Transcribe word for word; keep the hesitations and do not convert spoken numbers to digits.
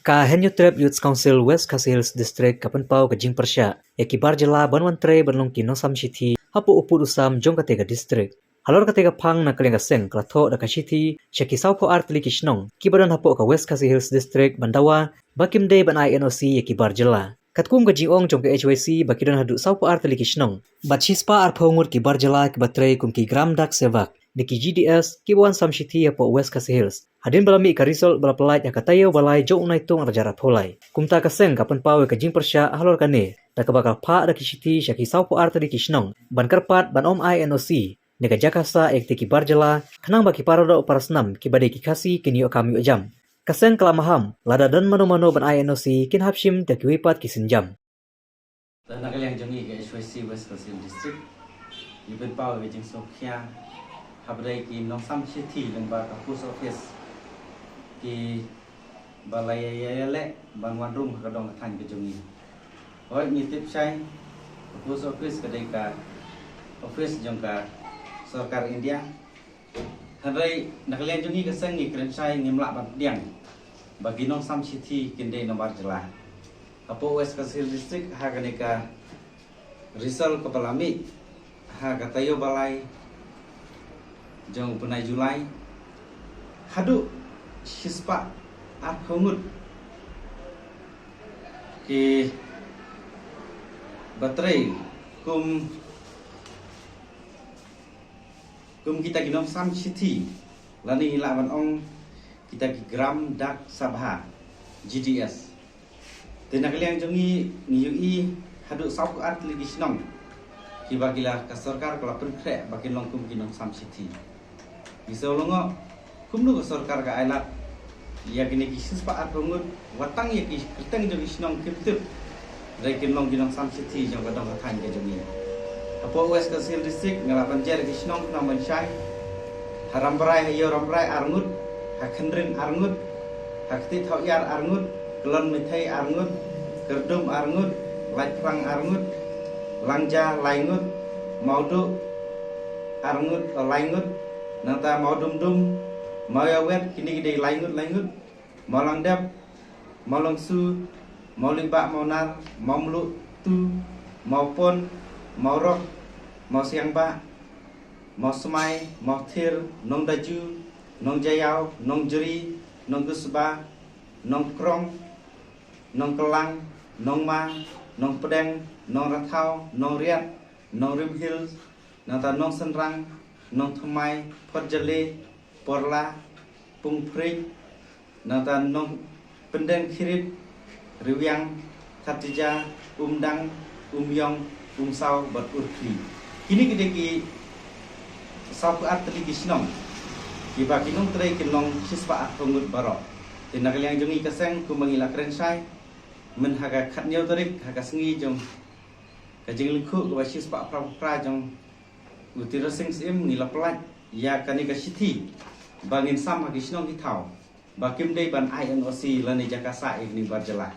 Ka Hynñiewtrep Youth Council West Khasi Hills District ka pynpaw ka jingpyrshah ïa ki bar jylla ban wan trei ban long ki nongsam shithi hapoh u pud u sam jong kata ka district. Halor kata ka phang, na ka liang ka seng ka la thoh da ka shithi sha ki sawphew ar tylli ki shnong kiba don hapoh ka West Khasi Hills District ban dawa ba kim dei ban ai N O C ïa ki bar jylla. Katkum ka jingong jong ka H Y C, ba ki don haduh sawphew ar tylli ki shnong bad shispah arphew ngut ki bar jylla kiba trei kum ki Gram Dak Sevak ne ki G D S kiba wan sam shithi hapoh West Khasi Hills, hadien ba la mih ka result ba la pyllait ha ka taïew ba lai jong u Naitung ar hajar arphew lai. Kumta ka seng ka pynpaw ïa ka jingpyrshah halor kane da kaba ka phah da ki shithi sha ki sawphew ar tylli ki shnong ban kyrpad ban ym ai N O C ne ka jaka sah ïa kita ki bar jylla, khnang ba ki para doh para snam kiba dei ki Khasi kin ïoh kam ïoh jam. Ka seng ka la maham, lada don mano mano ban ai N O C, kin hap shim da kiwei pat ki sienjam. Te na ka liang jong ngi ka H Y C West Khasi Hills District, ngi pynpaw ïa ka jingsngewkhia ha ba dei ki nongsam shithi lyngba ka post office kiba la ïa, ïa, ïaleh ban wan rung ha ka dong ka thaiñ ka jong ngi. Hooid, ngi tip shai ka post office ka dei ka office jong ka sorkar India. Hynrei na ka liang jong ngi ka seng ngi kren shai, ngim lah ban pdiang ba ki nongsam shithi kin dei na bar jylla. Hapoh West Khasi Hills District, ha kane ka result kaba la mih ha ka taïew ba lai jong u bnai July, haduh shispah arphew ngut kiba trei kum, kum kita ki nongsam shithi, lane ngi lah ban ong kita ki Gram Dak Sabha, G D S. Te na ka liang jong ngi, ngi ïohi haduh sawphew ar tylli ki shnong kiba ki la, ka sorkar ka la pynkhreh ba kin long kum ki nongsam shithi. Ngi sngewlyngngoh kumno ka sorkar ka ailad ïa kine ki shispah arphew ngut, wat tang ïa ki kyrteng jong ki shnong kim tip, hynrei kin long ki nongsam shithi jong ka dong ka thaiñ ka jong ngi. Hapoh West Khasi Hills District nga lah ban jer ki shnong khnang ban shai. Ha Rambrai, ha Ïew Rambrai ar ngut, ha Khynrin ar ngut, ha Kti Thawiar ar ngut, Klon Mithei ar ngut, Kyrdum ar ngut, Laitphrang ar ngut, Langja lai ngut, Mawduh ar ngut, o, lai ngut, nangta Mawdumdum, Mawiawet, kine ki dei lai ngut, lai ngut, Mawlangdep, Mawlangsu, Mawlibah, Mawnar, Mawmluh tu, Mawpon, Mawrok, Mawsiangbah, Mawsmai, Mawthir, Nongdaju, Nongjaïaw, Nongjri, Nongkusba, Nongkrong, Nongkelang, Nongma, Nongpdeng, Nongrathaw, Nongriat, Nongrim Hills, nangta Nongsynrang, Nongthymmai, Photjali, Porla, Pungphrij, nangta Nongpyndengkhirit, Riwiang, Khatija, Umdang, Umïong, Umsaw bad Urkhli. Kine ki dei ki sawphew ar tylli ki shnong kiba ki nongtrei kin long shispah arphew ngut baroh. Te na ka liang jong ngi ka seng, kumba ngi la kren shai, mynha ka khathynñiew tarik ha ka sngi jong ka jinglyngkhuh kaba shispah phra phra jong u Tirot Sing Syiem, ngi la pyllait ïa kane ka shithi ba ngin sam ha ki shnong ki thaw ba kim dei ban ai N O C lane jaka sah ïa kine ki bar jylla.